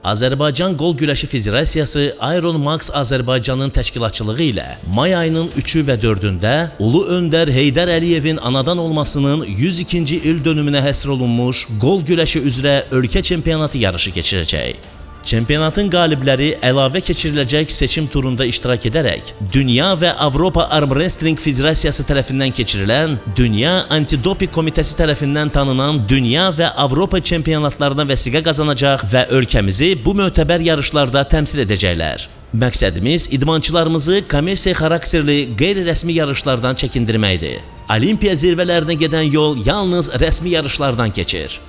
Azərbaycan Qol Güləşi Federasiyası Iron Max Azərbaycanın təşkilatçılığı ilə may ayının 3-ü və 4-ündə Ulu Öndər Heydər Əliyevin anadan olmasının 102-ci il dönümünə həsr olunmuş qol güləşi üzrə ölkə çempionatı yarışı keçirəcək. Çempionatın qalibləri əlavə keçiriləcək seçim turunda iştirak edərək Dünya və Avropa Armwrestling Federasiyası tərəfindən keçirilən Dünya Antidoping Komitəsi tərəfindən tanınan dünya və Avropa çempionatlarına vəsiqə qazanacaq və ölkəmizi bu mötəbər yarışlarda təmsil edəcəklər. Məqsədimiz idmançılarımızı kommersiya xarakterli qeyri-rəsmi yarışlardan çəkindirməkdir. Olimpiya zirvələrinə gedən yol yalnız rəsmi yarışlardan keçir.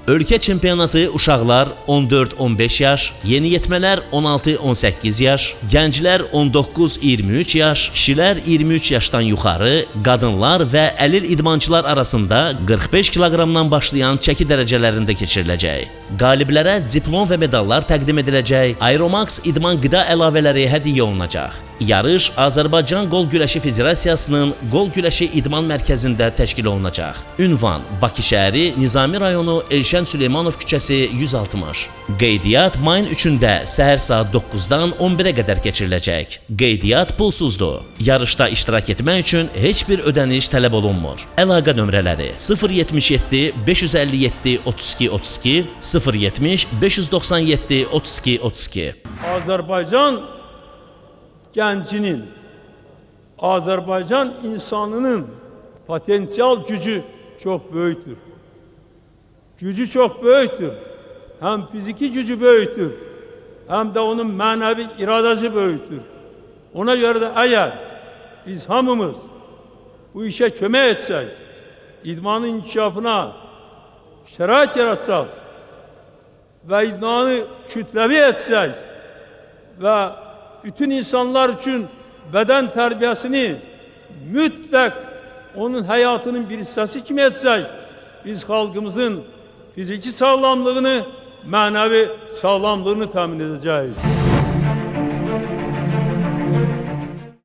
Ölkə çempionatı uşaqlar 14-15 yaş, yeniyetmələr 16-18 yaş, gənclər 19-23 yaş, kişilər 23 yaşdan yuxarı, qadınlar və əlil idmançılar arasında 45 kiloqramdan başlayan çəki dərəcələrində keçiriləcək. Qaliblərə diplom və medallar təqdim ediləcək, Aeromax idman qida əlavələri hədiyyə olunacaq. Yarış Azərbaycan Qol Güləşi Federasiyasının Qol Güləşi İdman Mərkəzində təşkil olunacaq. Ünvan: Bakı şəhəri, Nizami rayonu, Elşən Süleymanov küçəsi 160. Qeydiyyat mayın 3-ündə səhər saat 9-dan 11-ə qədər keçiriləcək. Qeydiyyat pulsuzdur. Yarışda iştirak etmək üçün heç bir ödəniş tələb olunmur. Əlaqə nömrələri: 077 557 32 32, 070 597 32 32. Azərbaycan gəncinin, Azərbaycan insanının potensial gücü çox böyükdür. Gücü çox böyükdür. Həm fiziki gücü böyükdür, həm də onun mənəvi iradəsi böyükdür. Ona görə də əgər biz hamımız bu işə kömək etsək, idmanın inkişafına şərait yaratsaq və idmanı kütləvi etsək və bütün insanlar üçün bədən tərbiyəsini mütləq onun həyatının bir hissəsi kimi etsək, biz xalqımızın fiziki sağlamlığını, mənəvi sağlamlığını təmin edəcəyik.